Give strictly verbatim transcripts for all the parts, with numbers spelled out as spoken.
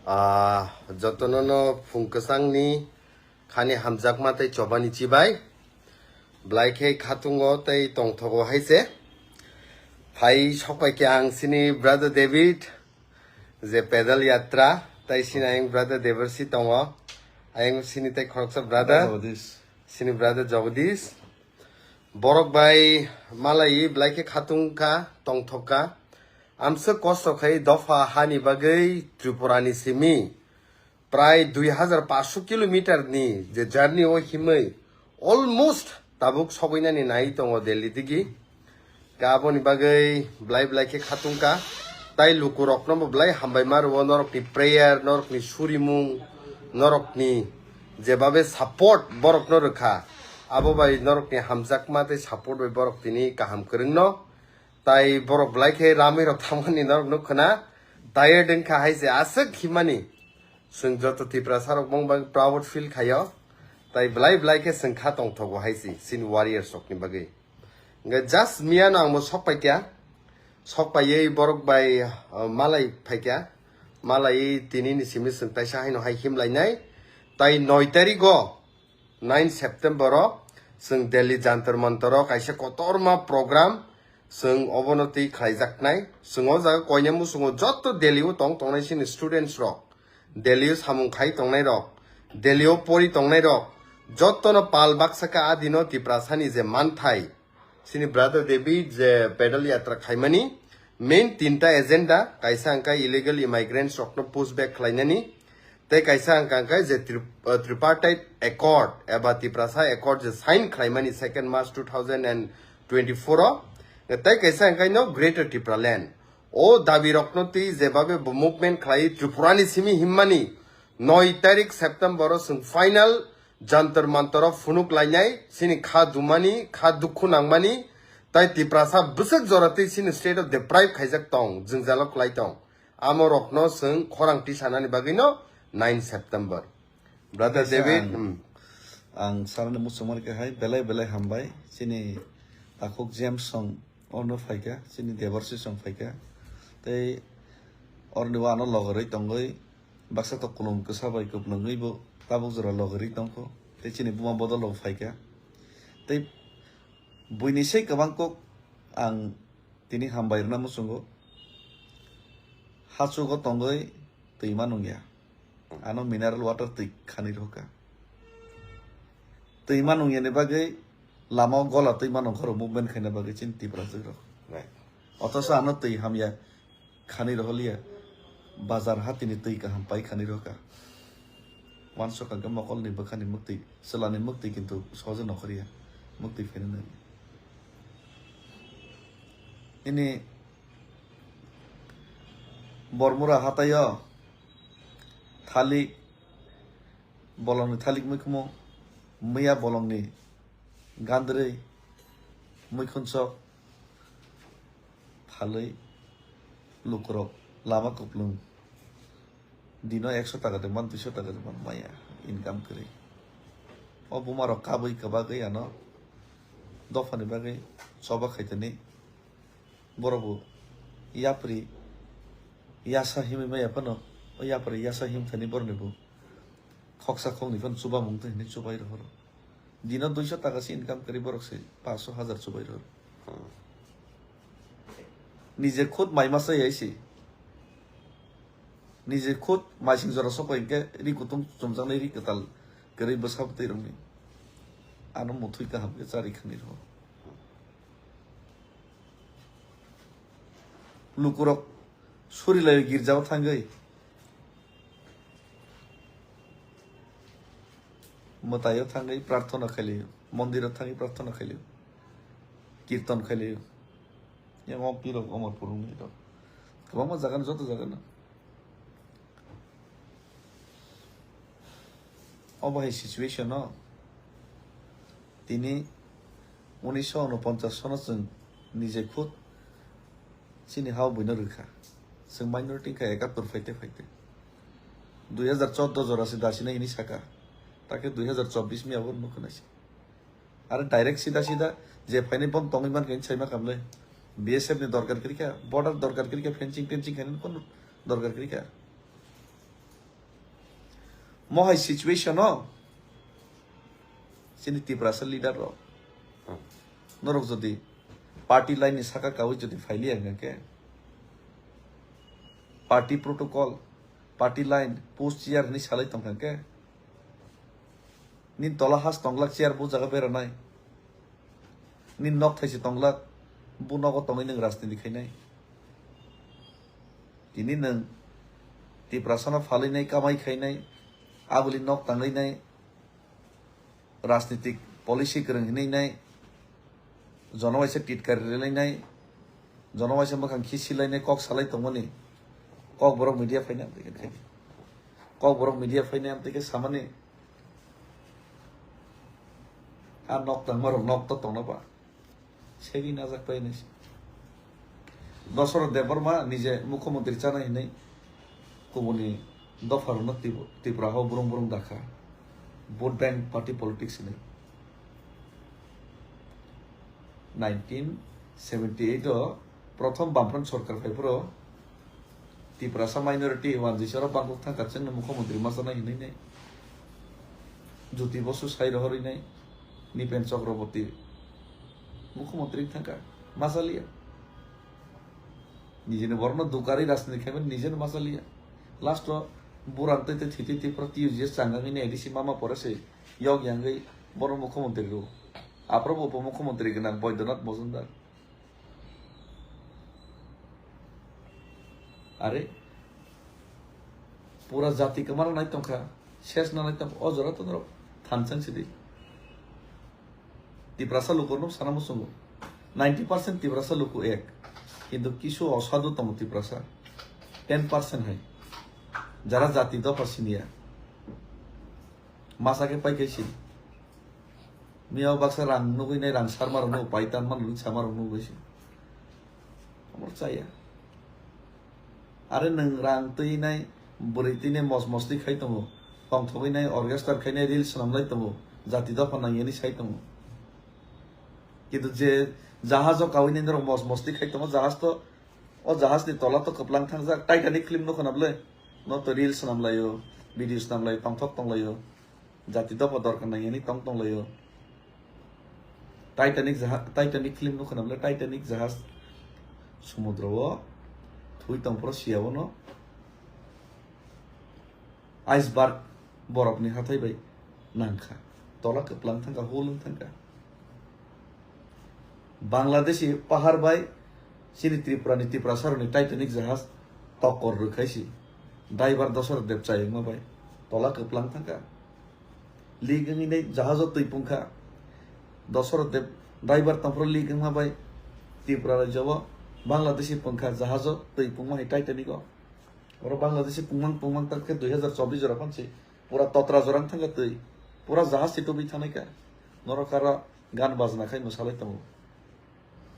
Ah, jotono no phung kwchangni khani hamjakma tei chobani chibai. Belai khe khatungo tei tongthogo hai se. Phai sokpai khe ang sini brother David, je pedal yatra, tai sini ayang brother Deversi tongo. Ayang sini tei khoroksa brother, Jagadish. Sini brother Jagadish. Borok bai malai belai khe khatung kha, tongthok kha. Amswk kosto khai dopha hani bagwi Tripura ni simi prai dui hajar paanch sho kilometer ni je journey o himwi almost tabuk sobainani nai tongo Delhi digi. Ka aboni bagwi belai belai khe khatung kha. Tai lukurokno bo belai hambai ma rwo, norokni prayer, norokni surimung, norokni jebabe support borokno rwkha. Abo bai norokni hamjakma tei support bai borok tini kaham kwrwngno. Tai borok belai khe ramwi rok thangmani norok nuk khna. Tired wngkha hai se aswk himani. Chwng joto Tiprasa rok bong bai proud feel khaio. Tai belai belai khe chwng kha tongthogo hai se, chini warriors rokni bagwi. Hwnkhe just miyano ang bo sok paikha. Sok paiwi borok bai, uh, malai phaikha. Malaiwi tinini simi chwng taisa haino hai himlainai. Tai noi tarigo, nine September o chwng Delhi Jantar Mantar o kaisa kotorma program chwng obono twi khlaijaknai. Chwng o jaga koina muchungo joto Delhi o tong tongnai chini students rok, Delhi o samung khai tongnai rok, Delhi o pori tongnai rok, jotono pal baksa khe a dino Tiprasani je manthai, chini brother David je pedal yatra khaimani, main tinta agenda, kaisa hwnkha illegal immigrants rokno push back khlainani, tei kaisa hwnkha hwnkhe je tri-, uh, tripartite accord eba Tiprasa accord je sign khlaimani second March two thousand and twenty-four o, tei kaisa hwnkhe no Greater Tipraland. O dabi rokno twi jebabe bo movement khlai Tripurani simi himmani noi tarik September o chwng final Jantar Mantar o phunuk lainai, chini kha dumani, kha dukhu nangmani, tai Tiprasa bwswk jora twi chini state o deprive khaijak tong, jwngjalo kwlai tong. Amo rokno chwng khorang tisanani bagwino nine September. Brother Kaisa David, ang, hmm. Ang sarani muchungmani khe hai belai belai hambai. Chini takhuk James song orno phaikha, chini Deborsi song phaikha. Tei orni o ano logorwi tongwi baksa to kulum kwsa bai kwplwngwi bo tabuk jora logorwi tongkho. Tei chini buma bodol rok phaikha. Tei buini sei kwbang kok ang tini hambai rwna muchungo. Hachugo tongwi twi ma nungya. Ano mineral water twi khani rwkha. Twi ma nungyani bagwi lama o gola twi ma nungkhoro movement khaina bagwi chini Tipraswk rok. Right. Othoso ano twi hamya khani roholiya. Bazar hatini twi kaham pai khani rwkha. Wansokha khe mokolni bwkhani muktwi, chwlani muktwi kintu sohojwe nokhorya. Muktwi phaina nai. Ini Bormura hataio thalik, bolongni thalik muikhumo, miya bolongni gandrwi, muikhunchok phalwi lukurok lama kwplwng dino ekso taka de man, duiso taka de man maya income kwrwi. O bumarok kabwi kwbagwi ano dophani bagwi choba khaitani. Borok bo yapri yasa himwi maya phano, o yapri yasa himthani borokni bo khoksa khoknwi phano chubamung twi hwnwi chubai rohoro. Dino duiso taka se income kwrwi borok se paanch sho hajar chubai rohoro. Hmm. Nije khud mai masa yai se. Nije khud maising jora sokoi hwnkhe ri kutung chumjaknai ri kwtal kwrwi bwsa bwtwi rokni. Ano muthwi kaham khe chari khani rohoro. Lukurok suri lai girjao thangwi, mwtaio thangwi prarthana khailio, mondiro thangwi prarthana khailio, kirton khailio. Yang o pirok Omorpur wngwi rok kwbangma jaga no, joto jaga no. Obo hai situation no tini unisho unoponchas sono chwng nije khud chini ha o buino rwkha. Chwng minority wngkha ekattor phaite phaite. Dui hajar chordo jora se dasina hini saka. Take dui hajar chobbish mi abo nukha naisi. Aro direct sida sida je phainai bom tongwi mankha hinwi saima kamle. B S F ni dorkar kwrwikha, border dorkar kwrwikha, fencing tencing khainani kono dorkar kwrwikha. Mohai situation o chini Tiprasa leader rok, norok jodi party line ni saka kawi jodi phailiya hwnkhe, party protocol, party line, push chair hinwi salai tongkha hwnkhe, nini tola has tonglak chair bo jaga beranai. Nini nok thaisi tonglak, bo nogo tongwi nwng rajniti khainai. Tini nwng Tiprasano phalwi nai, kamai khainai, aboni nok tangwi nai, rajnitik policy kwrwng hinwi nai, jono waisa titkari rwlainai, jono waisa mwkhang khisilainai, kok salai tongmani, kok borok media phainai amtwi khe, kok borok media phainai amtwi khe samani, a nok tangma rok nok to tongna ba. Segwi najak pai nai se. Dosaro Debbarma nije mukhyamantri chana hinwi kubuni dopharokno Tip-, Tripura o burung burung dakha. Vote bank party politics hinwi. Nineteen seventy eight o prothom Bamfront sorkar phaiphuru Tiprasa minority wanjwi se oro bangkok thangkha chwngno mukhyamantri ma chanai hinwi nai. Jyoti Bosu sai rohorwi nai, Nipen Chakraborty mukhyamantri thangkha, ma chaliya. Nijini borokno dukarwi rajniti khaimani nijeno ma chaliya. Last o buran twi twi thwi twi twi pura T U G S changangwi nai A D C mama pore se yok yangwi bono mukhyamantri rw. Aphuru bo upomukhyamantri gwnang Boidyanath Mojumdar. Are, pura jati kwmana nai tongkha, ses na nai tongkha, o jora to norok thanchang sidi. Tiprasa lukurok sana muchungo, ninety percent Tiprasa luku ek, kintu kisu osadu tongo Tiprasa, ten percent hai, jara jati dopha siniya, masa khe pai khe si. Miya o baksa rang nugwi nai, rang sarma rok nugwi pai tanma nugwi sama rok nugwi se. Amor chaya. Are nwng rang twi nai, bwrwi twi nai mos mos twi khai tongo. Tongthogwi nai orchestra khai nai, reels swnam lai tongo. Jati dopha nang yani sai tongo. Kintu je jahaj o kawi nai norok mos mos twi khai tongo, jahaj to, o jahaj ni tola to kwplang thangjak. Titanic film nukho na bwle? No to reels swnam laio, video swnam laio, tongthok tong laio. Jati dopha dorkar nang yani tong tong laio. Titanic jaha-, Titanic film nukho na bwle, Titanic jahaj sumudro o thwi tong phuru siya bono iceberg borok ni hathai bai nangkha, tola kwplang thangkha, hul wng thangkha. Bangladeshi pahar bai chini Tripura ni Tiprasa rok ni Titanic jahaj tokor rwkhai si, driver Dosarot Deb chayungma bai tola kwplang thangkha. Leak wngwi nai jahajo twi pungkha. Dosarot Deb driver tongphuru leak wngma bai Tripura rajyo o Bangladeshi pungkha jahajo twi pungma hai Titanic o. Oro Bangladeshi pungmang pungmang tak khe dui hazar chobbish jora phansi pura totra jora wng thangkha twi. Pura jahaj si tubui thanai kha. Norok aro gan bajna khai mwsalai tongo.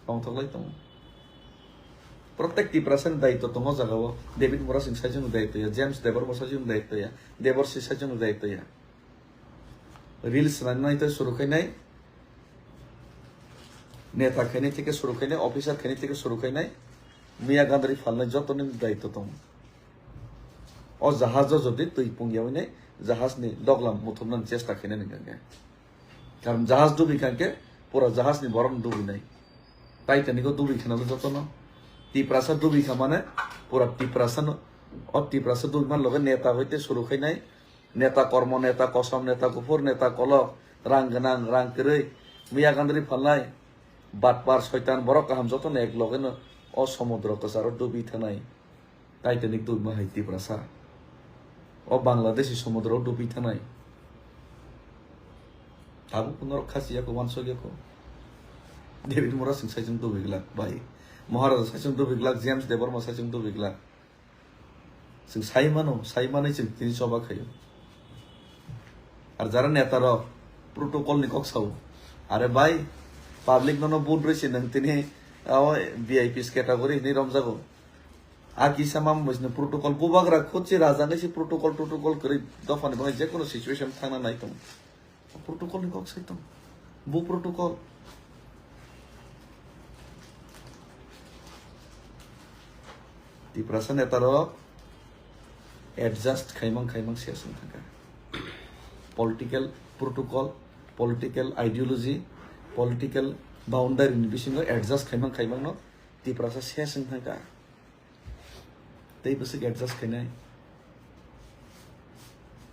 Tongthoklai tongo. Protek Tiprasani daitw tongo o jagao. David Murasing saichung daitw ya, James Debbarma saichung daitw ya, Deborsi saichung daitw ya. Reels swnamnai tei suru khainai, neta khainai theke suru khainai, officer khainai theke suru khainai, miya gandari phalnai jotoni daitw tongo. O jahaj o jodi twi pung yawi nai, jahaj ni doglam muthumnani chesta khainani hwnkhe. Karon jahaj dubi kha khe pura jahaj ni borok no dubi nai. Titanic o dubi khana joto no. Tiprasa dubi kha mane pura Tiprasa no, o Tiprasa dubi man loge neta hoite suru khai nai. Neta kormo, neta kosom, neta kuphur, neta kolok, rang gwnang, rang kwrwi, miya gandri phalnai, batpar, soitan, borok kaham joto no ek loge no o somudro kwcharo dubi thanai. Titanic dubima hai Tiprasa. O Bangladeshi somudro o dubi thanai. Tabuk norok khasi yako, wansok yako. David Murasing saichung dubi glak, bai. Maharaja saichung dubi glak, James Debbarma saichung dubi glak. Chwng sai mano, sai manwi chwng tini choba khaio. Ar jara neta rok protocol ni kok sao. Are bai, public nono vote rwi se nwng tini o V I Ps category hinwi romjago. A kisa mam bwsni protocol bubagra khutsi raja nai se protocol, protocol kwrwi dophani bagwi jekono situation thangna nai tongo. Protocol ni kok sai tong. Bu protocol. Tiprasa neta rok adjust khaimang khaimang se aswng thangkha. political protocol, political ideology, political boundary ni bisingo adjust khaimang khaimang no Tiprasa ses wng thangkha. Tei bwswk adjust khainai.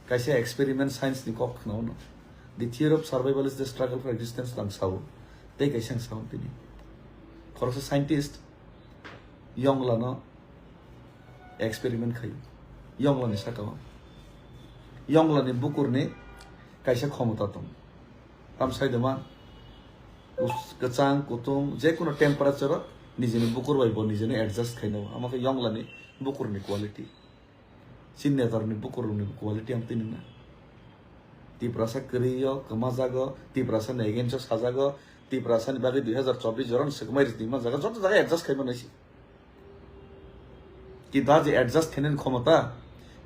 Kaisa experiment science ni kok khna uno. The theory of survival is the struggle for existence lang sao. Tei kaisa ang sao tini. Khoroksa scientist yongla no experiment khayo. Yongla ni saka o. Yongla ni bukur ni kaisa khomota tong. Tam sai doma. Us-, kwchang, kutung, je kuno temperature o nijini bukur bai bo nijini adjust khaino. Amo khe yongla ni bukur ni quality. Chini netar ni bukur ni quality am tini na. Tiprasa kwrwi o, kwma jago, Tiprasa ni against o sajago, Tiprasa ni bagwi dui hazar chobbish joran swkmai rwtwi ma jaga, joto jaga adjust khaima naisi. Kintu a je adjust khainani khomota,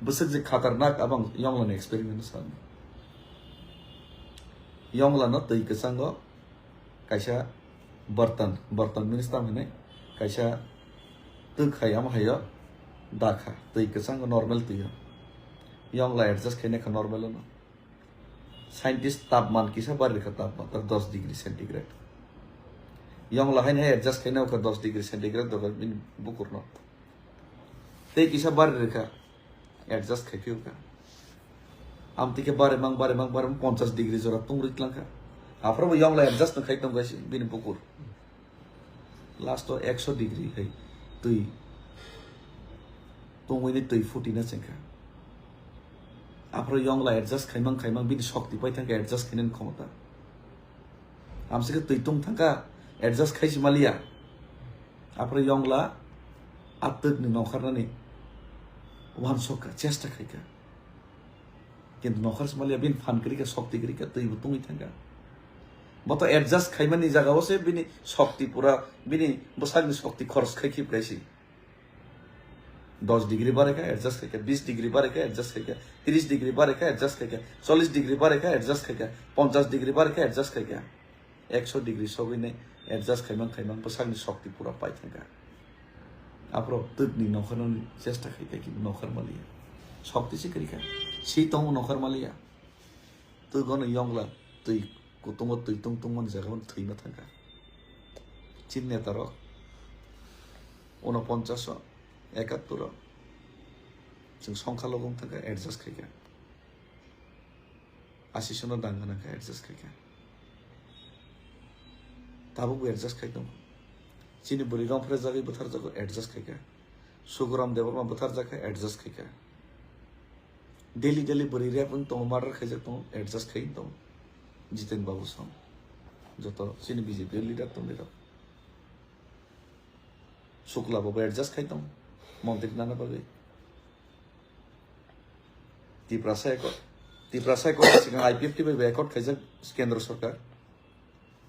bwswk je khatarnak, abang yongla ni experiment sa. Yongla no twi kwchango kaisa bartan, bartan means tam hinai kaisa twk hai, amo haio dakha, twi kwchango normal twi o. Yongla adjust khainai kha normal no. Scientist tapman kisa bari rikha, tapman ta dos degree centigrade. Yongla haino hai adjust khaina ukha dos degree centigrade doga bini bukurno. Tei kisa bari rikha, adjust khai phiyo kha. Amtwi khe bari mang, bari mang, bari mang ponchas degree jora tung riklang kha. Aphuru bo yongla adjust no khai tong gaisi bini bukur. Last o ekso degree hai twi tungwi ni twi futi na chengkha. Aphuru yongla adjust khaimang khaimang bini shokti pai thangkha adjust khainani khomota. Amsike twi tung thangkha adjust khaisi maliya. Aphuru yongla atwk ni nongkhornani wansokha, chesta khaikha. Kintu nokhor smalia bini phan kwrwi kha, shokti kwrwi kha, twi bo tungwi thangkha. Bo to adjust khaimani jaga o se bini shokti pura, bini bwsakni shokti khoros khai khib kaisi. Dos degree bare kha adjust khai kha, bis degree bare kha adjust khai kha, tris degree bare kha adjust khai kha, chollis degree bare kha adjust khai kha, ponchas degree bare kha adjust khai kha. Ekso degree sogwi nai adjust khaimang khaimang bwsakni shokti pura pai thangkha. Aphuru twkni nongkhornani chesta khai kha, kintu nongkhor maliya. Shokti se kwrwi kha. Si tongo nongkhor maliya. Twk ono yongla twi kutungo twi tung tungmani jaga o thwima thangkha. Chini netarok unoponchas o, ekattor o chwng songkha logo wng thangkha, adjust khai kha. Asisano dang gwnang khe adjust khai kha. Tabuk bo adjust khai tongo. Chini bwrwi rong phre jagwi bwthar jago adjust khai kha. Sukuram Debbarma bwthar jak kha adjust khai kha. Daily daily bwrwi rep wng tongo, murder khaijak tongo, adjust khai tongo. Jiten Babu song. Joto chini B J P leader tong rok. Shukla bo adjust khai tongo. Montri nana bagwi. Tiprasa Accord. Tiprasa Accord sigang I P F T bai accord khaijak Kendra Sarkar.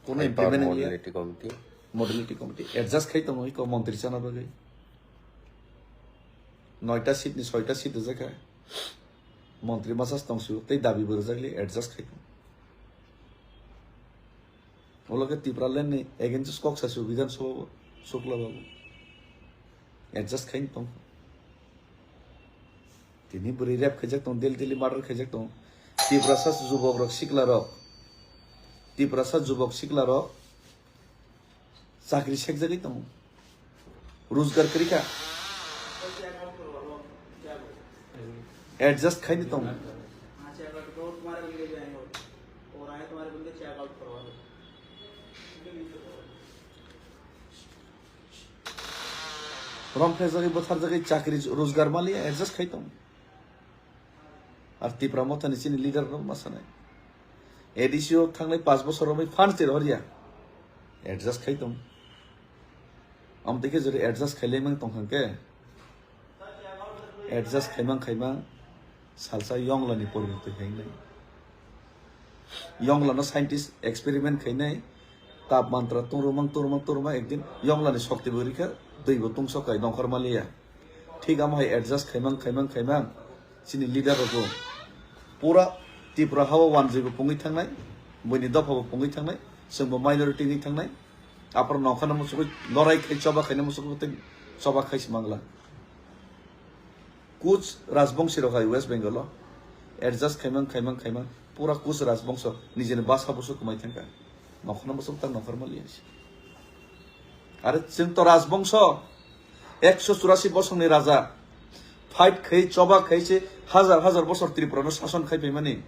Kono implement wngya. Modality committee. Modality committee. Adjust khai tongo iko montri chana bagwi. Noita seat ni soita seat rijak kha. Montri masa tongsu tei dabi bo rijak li adjust khai tongo. Ulo khe Tipraland ni against kok sa su Bidhan Sabha bo Shukla babu. Adjust khai tong. Tini bwrwi rep khaijak tong, daily daily murder khaijak tong. Tiprasa jubok rok sikla rok. Tiprasa jubok sikla rok. Chakri sekjagwi tongo. Rojgar kwrwi kha. Adjust khaini tongo. Romphejagwi bwtharjagwi chakri rojgar maliya adjust khai tongo. Ar Tipra Mothani chini leader rok ma sanai. A D C o thangnai panch bosor romwi fund tir horya. Adjust khai tong. Amtwi khe jori adjust khai lemang tong hangke. Adjust khaimang khaimang salsa yongla ni poribortoi khainai. Yongla no scientist experiment khainai. Tapmantra tungrumang, tungrumang, tungrumang, ekdin yongla ni shokti bo rikha, twi bo tungsok kai, nongkhor maliya. Thik amo hai adjust khaimang, khaimang, khaimang, chini leader rok bo pura Tripura ha o wanjwi bo pungwi thangnai, buini dopha bo pungwi thangnai, chwng bo minority wngwi thangnai. Aphuru nongkhorno muchugwi lorai khai choba khaina muchugwi tei choba khai se mangla. Kuch Rajbongsi rok hai West Bengal o adjust khaimang, khaimang, khaimang, Pura Kuch rajbongso, nijini basa busu kwmai thangkha. Nokhorno bwswk tak nokhor maliya se. Are chwng to rajbongso, ekso churasi bosongni raja. Fight khai, choba khai se, hazar hazar bosor Tripura no sason khai paimani.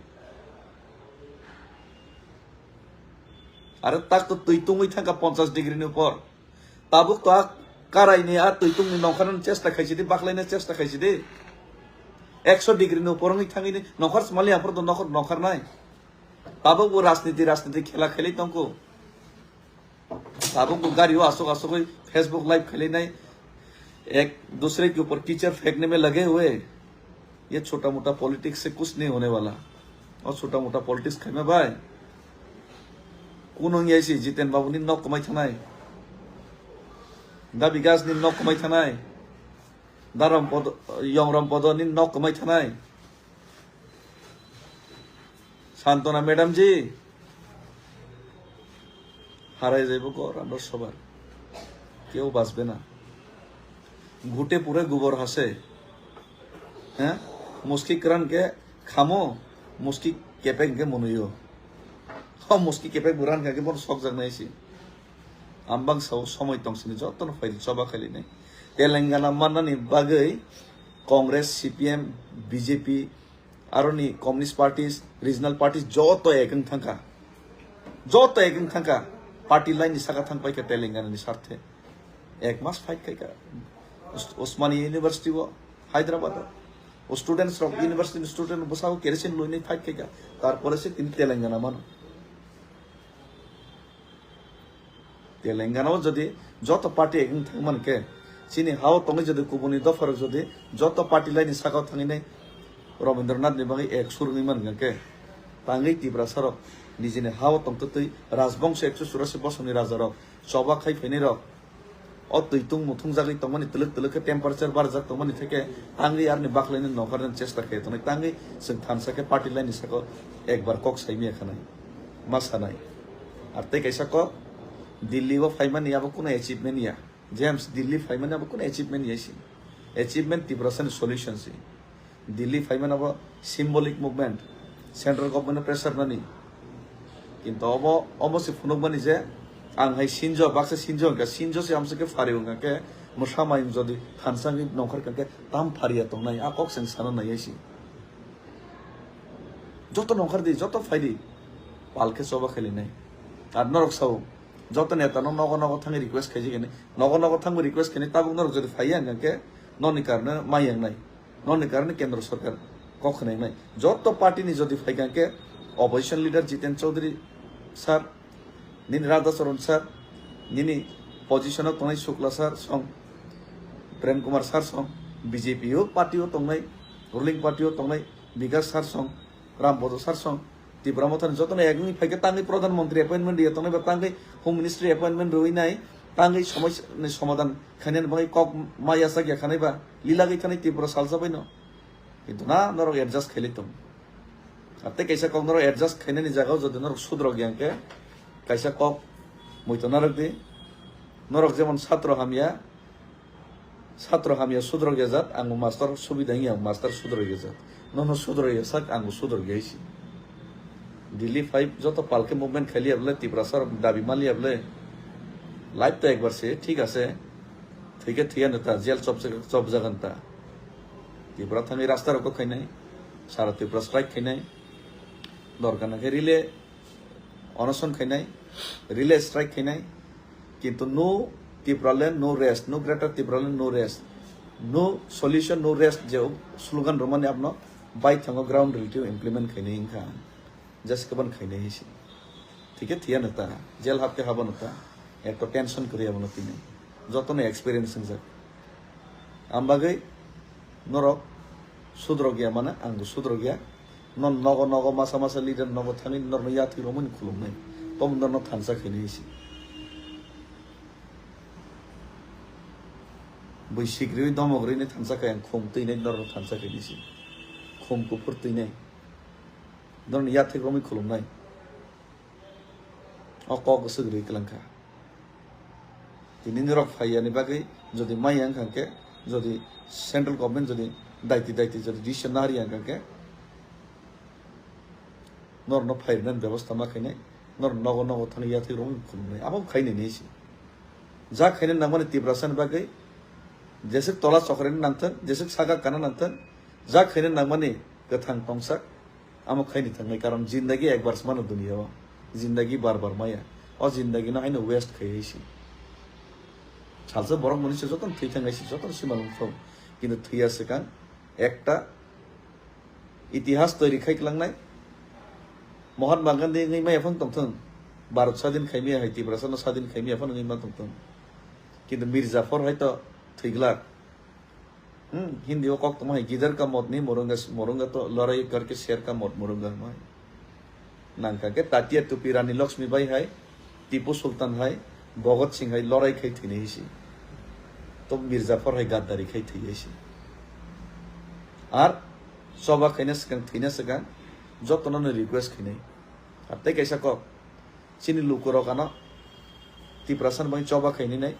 Are tak to twi tungwi thangkha ponchash degree ni upor. Tabuk to a karaini a twi tungni nongkharnani chesta khaisidi, baklaina chesta khaisidi. Ekso degree ni upor wngwi thangwini nongkhar smalni aphuru to nokhor nongkharnai. Tabuk bo rajniti, rajniti khela khelai tongkho. Tabuk bo gario aswk aswkwi Facebook live khailainai. Ek dusre ke upor kichar phekne mein lage hue. Ye chota mota politics se kuch nahi hone wala. O chota mota politics khaima bai. Kunung yaisi Jiten Babu ni nok kwmai thanai. Da Bikas ni nok kwmai thanai. Da Ram Podo, Yong Ram Podo ni nok kwmai thanai. Santona madam ji. Harai jaibo gor amra sobar. Keu bachbe na. Ghute pure gubor hase. He? Muski kran ke khamo, muski kepek ke monuyo. Ho muski kepek buran ka ke bon sok jak nai si. Ambang sao somoi tong sini joto no phaidi choba khailainai. Telangana mannani bagwi Congress, C P M, B J P, aroni Communist Parties, Regional Parties joto ek wng thangkha. Joto ek wng thangkha. Party line ni saka thang paikha Telangana ni sarthe. Ek mas fight khaikha. Us-, Osmania University o, Hyderabad o. O students rok, university ni student bwsao kerosene luinai fight khaikha. Tarpore se tini Telangana mano. Telangana o jodi joto party ek wng thang man khe, chini hao tongwi jodi kubuni dopha rok jodi joto party line ni saka o thangwi nai Rabindranath ni bagwi ek sur wngwi man khe, tangwi Tiprasa rok nijini hao tongtwtwi rajbongso ekso churasi bosongni raja rok choba khai phainai rok, o twi tung muthung jagwi tongmani twlwk twlwk khe temperature barjak tongmani theke tangwi arni baklaini nongkhorna chesta khe tongnai, tangwi chwng thansa khe party line ni saka o ekbar kok saimya khanai. Ma sanai. Ar tei kaisa kok, Delhi o phaimani abo kuno achievement ya. James, Delhi phaimani abo kuno achievement ya si. Achievement Tiprasani solution si. Delhi phaimani abo symbolic movement. Central government pressure nani. Kintu obo, omo se phunukmani je, ang hai sinjo, baksa sinjo hwnkha, sinjo se amsike phari hwnkha khe, mwsa mayung jodi thansa wngwi nongkhor hwnkha khe, tam phariya tongnai, a kok se ang sana nai si. Joto nongkhar di, joto phai di. Pal khe choba khailainai. Ar norok sao, joto neta no nogo nogo thangwi request khaijak hinwi. Nogo nogo thangwi request khainai, tabuk norok jodi phaiya hwnkha khe, noni karne mai yangnai. Noni karne kendro sorkar kok khnainai. Joto party ni jodi phaikha khe, opposition leader Jiten Chaudhary sir, nini Radha Charan sir, nini position o tongnai Shukla sir song, Prem Kumar sir song, B J P o party o tongnai, ruling party o tongnai, Bikas sir song, Ram Bodo sir song, Tipra Mothani jotono ek wngwi phaikhe tangwi Pradhan Mantri appointment rwya tongnai ba tangwi Home Ministry appointment rwwi nai tangwi somoi ni somadhan khainani bagwi kok ma yachak ya khanai ba lila gwi thanai Tripura salsa baino. Kintu na norok adjust khailai tong. Ar tei kaisa kok norok adjust khainani jagao jodi norok sudrok yang khe kaisa kok muitu narwk di. Norok jemon satro hamya, Satro hamya sudrok ya jat, ang bo master subida wngya, ang master sudrok ya jat. Nono sudrok ya sak, ang bo sudrok ya si. Delhi five joto palke movement khailiya bole, Tiprasa rok dabi maliya bole. Life to ekbar se, thik ase. Thwikhe thwiya no ta, jail chop, chop jagan ta. Tripura thangwi rasta rok khainai, sara Tripura strike khainai. Dorkar na khe relay onoson khainai, relay strike khainai, kintu no Tipraland, no rest, no Greater Tipraland, no rest, no solution, no rest je slogan romani abno bai thango ground reality o implement khainai wngkha, just kaban khainai hisi. Thike thiya no ta, jail hab khe habo no ta, ekto tension kwrwi abono tini. Jotono experience wngjak. Ang bagwi norok sudrok ya mano, ang bo sudrok ya. Non nogo nogo masa masa leader nogo thangwi norno yathwi romwi khulumnai. Tomo norno thansa khainai si. Bui sikriwi domok rwini thansa khai ang khum twinai norno thansa khainai si. Khum kuphur twinai. Norno yathwi romwi khulumnai. O kok swk rwi kwlangkha. Tini norok phaiyani bagwi jodi maya wngkha khe, jodi central government jodi daiti daiti jodi decision na rwya wngkha khe, norno phairwnani bebosta ma khainai, nor nogo nogo thangwi yathwi rwngwi khulumnai, abo khainai ni si. Ja khaina nangmani Tiprasani bagwi jeswk tola chokharina nangthang, jeswk saka kana nangthang, ja khaina nangmani kwthang tongsak, amo khaini thangnai, karon jindagi ekbar se mano duniya o, jindagi bar bar maya, o jindagi no haino waste khai hai si. Salsa borok mani se jotono thwi thang hai si, jotono simalwng thung, kintu thwiya swkang ekta itihas toiri khai kwlangnai. Mahatma Gandhi wngwi maya phano tongthung, Bharat sadin khaimaya hai, Tiprasa no sadin khaimaya phano wngwi ma tongthung, kintu Mir Jafar hai to thwiglak. Hmm, Hindi o kok tongma hai, "Gidhar ka maut nahi marunga, marunga to larai karke sher ka maut marunga," hwnma hai. Nangkha khe Tatia Tupi Rani Lakshmi Bai hai, Tipu Sultan hai, Bhagat Singh hai lorai khai thwinai hai si. To Mir Jafar hai gaddari khai thwi hai si. Ar choba khaina swkang, thwina swkang jotono no request khainai. Ar tei kaisa kok, chini lukurok ano Tiprasa ni bagwi choba khainai nai,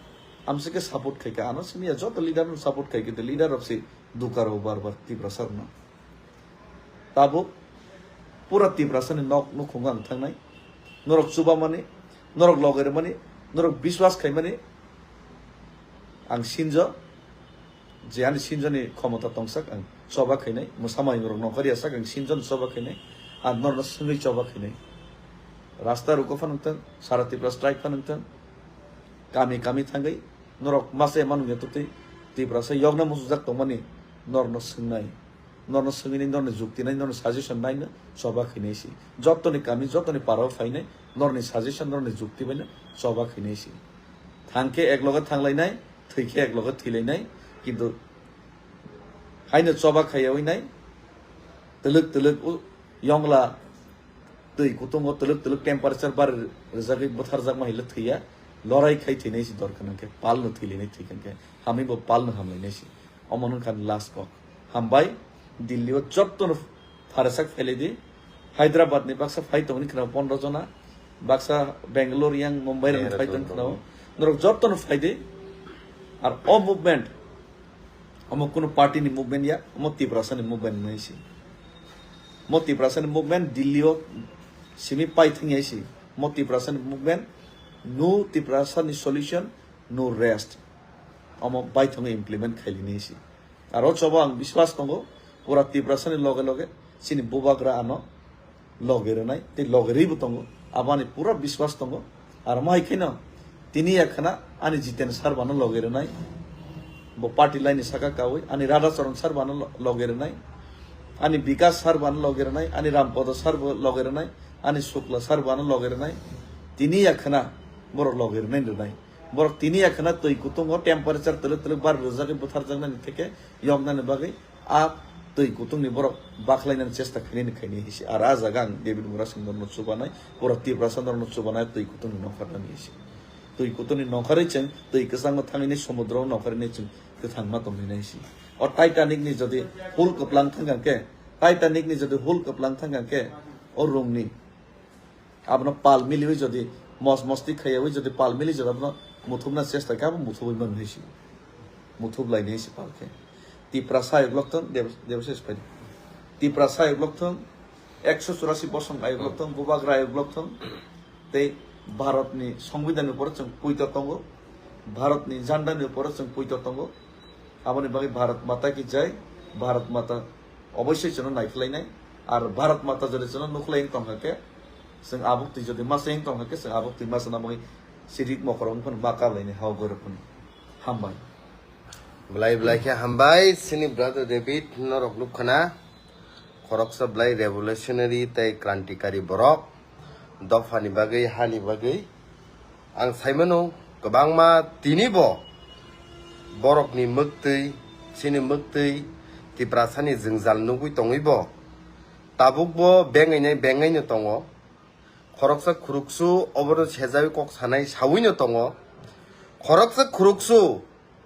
amsike support khaikha, ano simi ya joto leader no support khaikha, the leader of si dukar o bar bar Tiprasa no. Tabuk pura Tiprasa ni nok nukhungo ang thangnai. Norok chubamani, norok logermani, norok biswas khaimani ang sinjo je ani sinjoni khomota tongsak ang choba khainai, mwsamai norok nongkhor yasak ang sinjoni choba khainai, ang norno swngwi choba khainai. Rasta ruko phano wngthang, sara Tripura strike phano wngthang, kami kami thangwi norok masa ema nungya twtwi Tiprasa yokna muchungjak tongmani norno swngnai. Norno swngwi nai, norni jukti nai, norni suggestion naino choba khainai si. Jotoni kami, jotoni parao phainai, norni suggestion, norni jukti baino choba khainai si. Thangkhe ekloge thanglainai, thwikhe ekloge thwilainai, kintu haino choba khaiyawi nai, twlwk twlwk u-, yongla twi kutungo twlwk twlwk temperature bar rijagwi butharjakma hinle thwiya, lorai khai thwinai si dorkar nangkhe, palno thwilainai thwikha khe, hamwi bo palno hamlainai si. Omo wngkha last kok. Hambai, Delhi o jottono pharesak phailai di. Hyderabad ni baksa phai tongni khna pondro jona, baksa Bangalore yang Mumbai rok phai tong khna. Norok jottono phai di. Ar o movement, omo kuno party ni movement ya, omo Tiprasa ni movement nai si. Mo Tiprasa ni movement Delhi o simi pai thang ya si. Mo Tiprasa ni movement, no Tiprasa ni solution, no rest. Omo baithang implement khailini si. Aro chobo ang biswas tongo, pura Tiprasa ni loge loge chini bubagra ano loge rwnai, tei loge rwi bo tongo. Abani pura biswas tongo. Aro mo hai kheno tini yakhana ani Jiten sir bano loge rwnai. Bo party line ni saka kawi, ani Radha Charan sir bano lo-, loge rwnai. Ani Bikas sir bano loge rwnai, ani Rampodo sir bo loge rwnai, ani Shukla sir bano loge rwnai. Tini yakhana borok loge rwnai rwnai. Borok tini yakhana twi kutung o temperature twlwk twlwk bar rwjagwi butharjaknani theke yoknani bagwi a twi kutungni borok bakhlainani chesta khainani khainai hinsi. Ar a jaga ang David Murasing norno chubanai, pura Tiprasa norno chubanai twi kutungni nongkhornani hinsi. Twi kutungni nongkhorwi chwng twi kwchango thangwi nai, somudro nongkhorwi nai chwng kwthangma tongwi nai hinsi. O Titanic ni jodi hul kwplang thangkha khe, Titanic ni jodi hul kwplang thangkha khe, o rungni Abono pal miliwi jodi mos mosti khaiyawi jodi pal mili jodi abono muthubna chesta khe abo muthubwi mano hinsi. Muthub lainai hinsi pal khe. Tiprasa ayuk lok thung, Dev-, Devashish phai. Tiprasa ayuk lok thung, ekso churasi bosong ayuk lok thung, bubagra ayuk lok thung. Tei Bharat ni Songbidan ni upor chwng puito tongo. Bharat ni janda ni upor chwng puito tongo. Aboni bagwi Bharat Mata ki jai, Bharat Mata oboisoi chwngno naikhlainai, ar Bharat Mata jodi chwngno nukhlai wng tongkha khe, chwng abuk twi jodi masa wng tongkha khe, chwng abuk twi masa nabagwi sirik mokorok wng phano ma kablainai hao goirok phano. Hambai. Belai belai khe hambai, chini brother David, norok nukkhana. Khoroksa belai revolutionary tei krantikari borok. Dophani bagwi, hani bagwi. Ang saimano, kwbangma tini bo borokni mwktwi, chini mwktwi Tiprasani jwngjal nugwi tongwi bo. Tabuk bo bengainai bengaino tongo. Khoroksa khuruksu obono sejawi kok sanai sawino tongo. Khoroksa khuruksu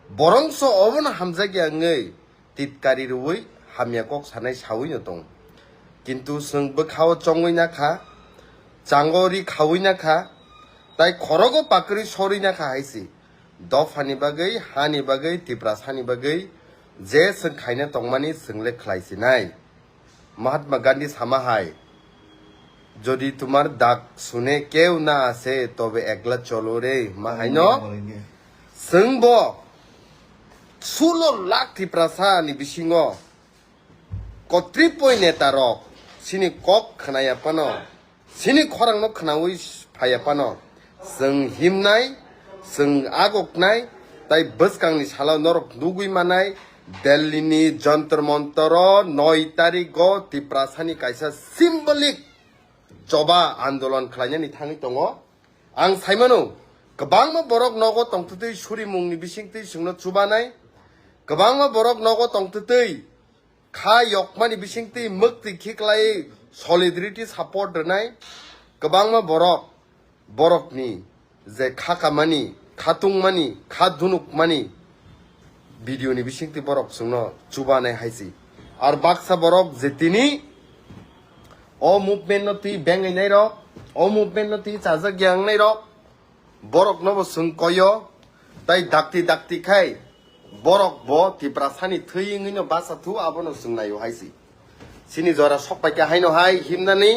borongso obono hamjakya wngwi titkari rwui hamya kok sanai sawino tongo. Kintu chwng bwkhao chongwi nakha, chango ri khaui nakha, tai khorogo pakwrwi sorwi nakha hai se. Dophani bagwi, hani bagwi, Tiprasani bagwi je chwng khaina tongmani chwngle khlai sinai. Mahatma Gandhi sama hai, যদি তোমার ডাক শুনে কেউ না আসে, তবে একলা চলো রে। Ma haino? Chwngbo sulo lakh Tiprasa ni bisingo kotripoi neta rok chini kok khwnaya phano, chini khorang no khwnaui phaiya phano, chwng himnai, chwng agoknai, tai bwskang ni salo norok nugui manai, Delhi ni Jantar Mantar o noi tarik o Tiprasa ni kaisa symbolic choba andolon khlainani thangwi tongo. Ang saimano, kwbangma borok nogo tongtwtwi surimungni bisingtwi chwngno chubanai, kwbangma borok nogo tongtwtwi kha yokmani bisingtwi mwktwi khiklai solidarity support rwnai, kwbangma borok borokni je kha kamani, kha tungmani, kha dunukmani video ni bisingtwi borok chwngno chubanai hai si. Ar baksa borok je tini o movement no twi bengwi nai rok, o movement no twi chajak yang nai rok, borok no bo chwng koyo, tai dakti dakti khai borok bo Tiprasa ni thwi wngwi no basa thu, abono chwng naio hai si. Chini jora sok paikha haino hai himnani,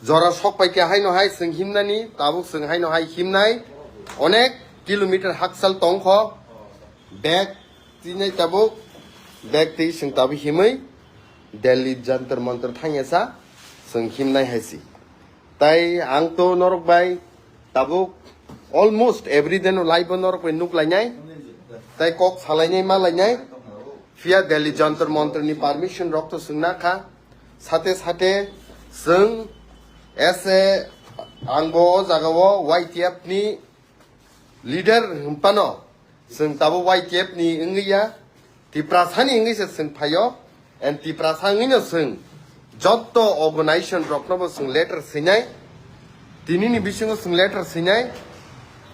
jora sok paikha haino hai chwng himnani, tabuk chwng haino hai himnai. Onek kilometer hakchal tongkho, bag tinai tabuk, bag twi chwng tabuk himwi Delhi Jantar Mantar thangya sa chwng himnai hai si. Tai ang to norok bai tabuk almost every day no live o norok bai nuk lainai, tai kok salainai ma lainai. Phiya Delhi Jantar Mantar ni permission rok to chwng na kha. Sate sate chwng ese ang bo o jaga o Y T F ni leader hwnphano chwng tabuk Y T F ni wngwi ya, Tiprasa ni wngwi se chwng phaio, and Tiprasa wngwi no chwng jotto organization rokno bo chwng letter swinai, tini ni bisingo chwng letter swinai,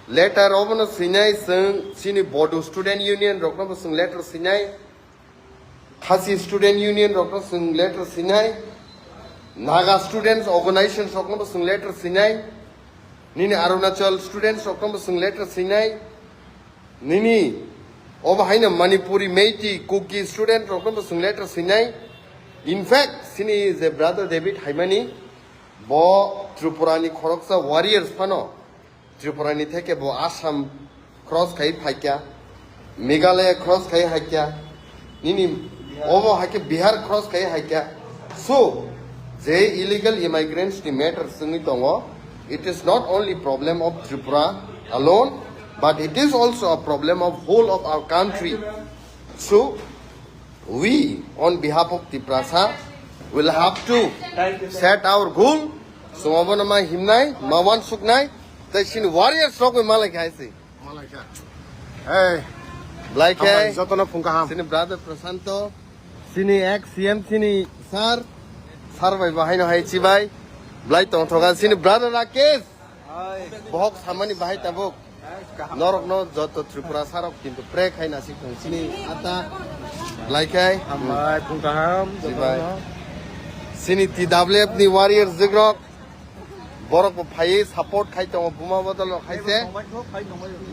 letter obono swinai chwng chini Bodo Student Union rokno bo chwng letter swinai, Khasi Student Union rokno chwng letter swinai, Naga Students Organization rokno bo chwng letter swinai, nini Arunachal Students rokno bo chwng letter swinai, nini obo haino Manipuri, Meitei, Kuki student rokno bo chwng letter swinai. In fact, chini je brother David Haimani, bo Tripura ni khoroksa warriors phano Tripura ni theke bo Assam cross khai phaikya, Meghalaya cross khai haikya, nini obo haikhe Bihar cross khai haikya. So, je illegal immigrants ni matter swngwi tongo, it is not only problem of Tripura alone, but it is also a problem of whole of our country. So, we, on behalf of Tiprasa, will have to set our goal. Sumabana ma himnai, ma wansuknai, tai chini warriors rok bai malai khai si. Malai kha. Hey. Blai khai. Hambai, jotono phung kaham. Chini brother Prasanto, chini ex C M, chini sir, sir bai bahai no hai chibai. Blai tong thoga, chini brother Rakesh. Bohok samani bahai tabuk. Norok no joto Tripura sarok kintu pray khai nasik thung chini ata blai khai. Hambai, phung kaham, Jibai. Jotono. Chini T W F ni warriors jigrok. Borok bo phai support khai tongo buma bodol rok hai se.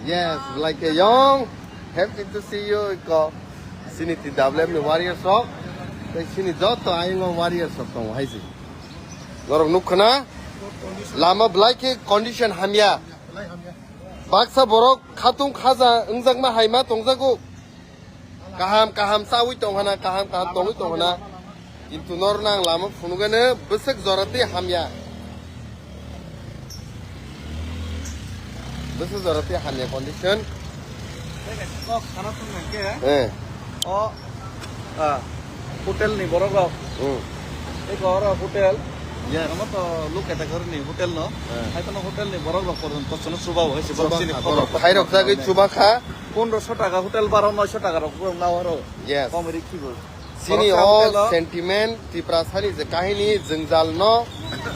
Yes, blai khe yong. Happy to see you ko. Chini T W F ni warriors rok. Tei chini joto ayungo warriors rok tongo hai se. Norok nuk khna lama blai khe condition hamya. Baksa borok khatung khaja wngjakma hai ma tongjago. Kaham kaham chawi tong hana, kaham kaham tongwi tong hana. Kintu nor nang lama phunugano bwswk jora twi hamya. Bwswk jora twi hamya condition. Kok sana thung nang ke? Eh. O, ah, hotel ni borok rok. Hmm. Eko oro hotel. Yes. Amo to look at the ni hotel no. Eh. Hai to no hotel ni borok rok porjonto sono chuba bo hai se borok chini borok khorok. Khairok jagwi chuba kha. Pondroso taka hotel baro noisho taka rok borok na oro. Yes. Kom ri khibo. Chini borok o hotel o. Sentiment Tiprasani je kahini jwngjal no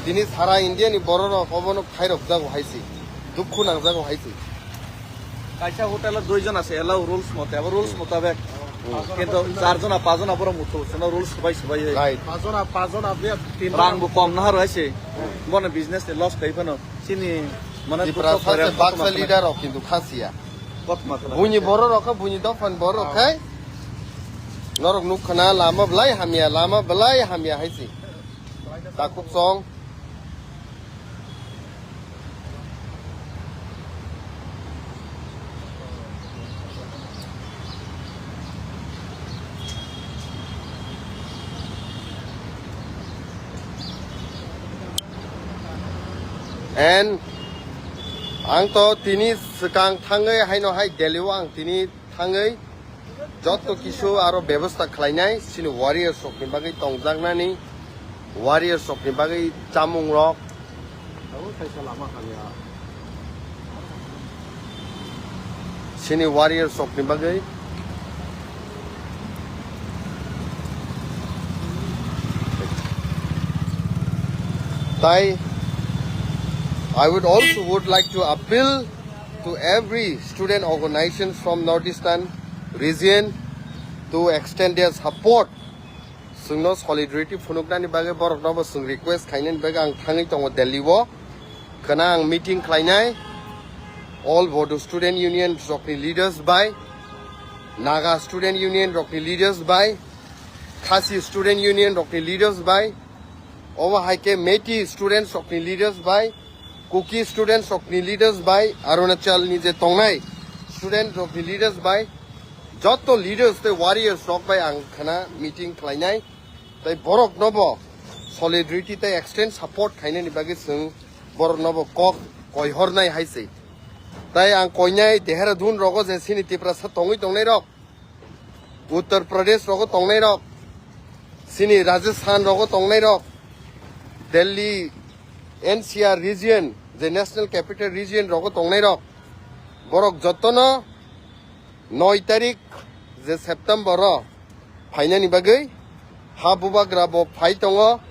tini sara India ni borok rok obono khairok jago hai se. Dukhu nang jago hai se. Kaisa hotel o dui jon ase allow rules mote, abo rules motabek. Hmm. Kintu char jona, pach jona borok mutu, sino rules subai subai hai. Right. Pach jona, pach jona be tin jona. Rang bo kom nahar hai se. Bono business ni loss khai phano. Chini mane Tiprasa dukho se khorang baksa khotoma leader rok kintu khasiya. Khotoma khorang. Buini borok rok kha, buini dophani borok rok khai. Norok nuk khna lama belai hamya, lama belai hamya hai se. Takhuk song. And ang to tini swkang thangwi haino hai Delhi o ang tini thangwi joto kisu aro bebosta khlainai chini warriors rokni bagwi tongjaknani, warriors rokni bagwi chamung rok. Abo kaisa lama hamya. Chini warriors rokni bagwi. Tai, I would also would like to appeal to every student organization from Northeastern region to extend their support. Chwngno solidarity phunuknani bagwi borokno bo chwng request khainani bagwi ang thangwi tongo Delhi o. Khwna ang meeting khlainai all Bodo Student Union rokni leaders bai, Naga Student Union rokni leaders bai, Khasi Student Union rokni leaders bai, omo hai khe Meitei students rokni leaders bai, Kuki students rokni leaders bai, Arunachal ni je tongnai student rokni leaders bai, joto leaders tei warriors rok bai ang khwna meeting khlainai. Tai borok no bo solidarity tai extend support khainani bagwi chwng borok no bo kok koihornai hai se. Tai ang koinai Dehradun rogo je chini Tiprasa tongwi tongnai rok, Uttar Pradesh rogo tongnai rok, chini Rajasthan rogo tongnai rok, Delhi N C R region, je National Capital Region rogo tongnai rok, borok jotono noi tarik je September o phainani bagwi ha bubagra bo phai tongo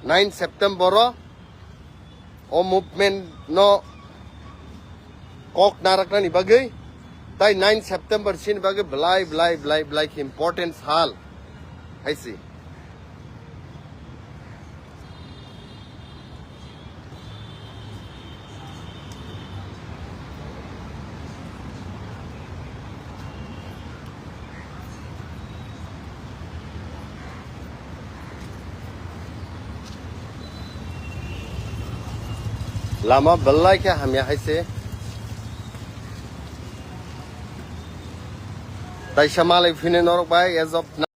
nine September o. O movement no kok naraknani bagwi tai nine September sini bagwi belai belai belai belai khe important sal hai se. Lama belai khe hamya hai se. Taisa malai phine norok bai as of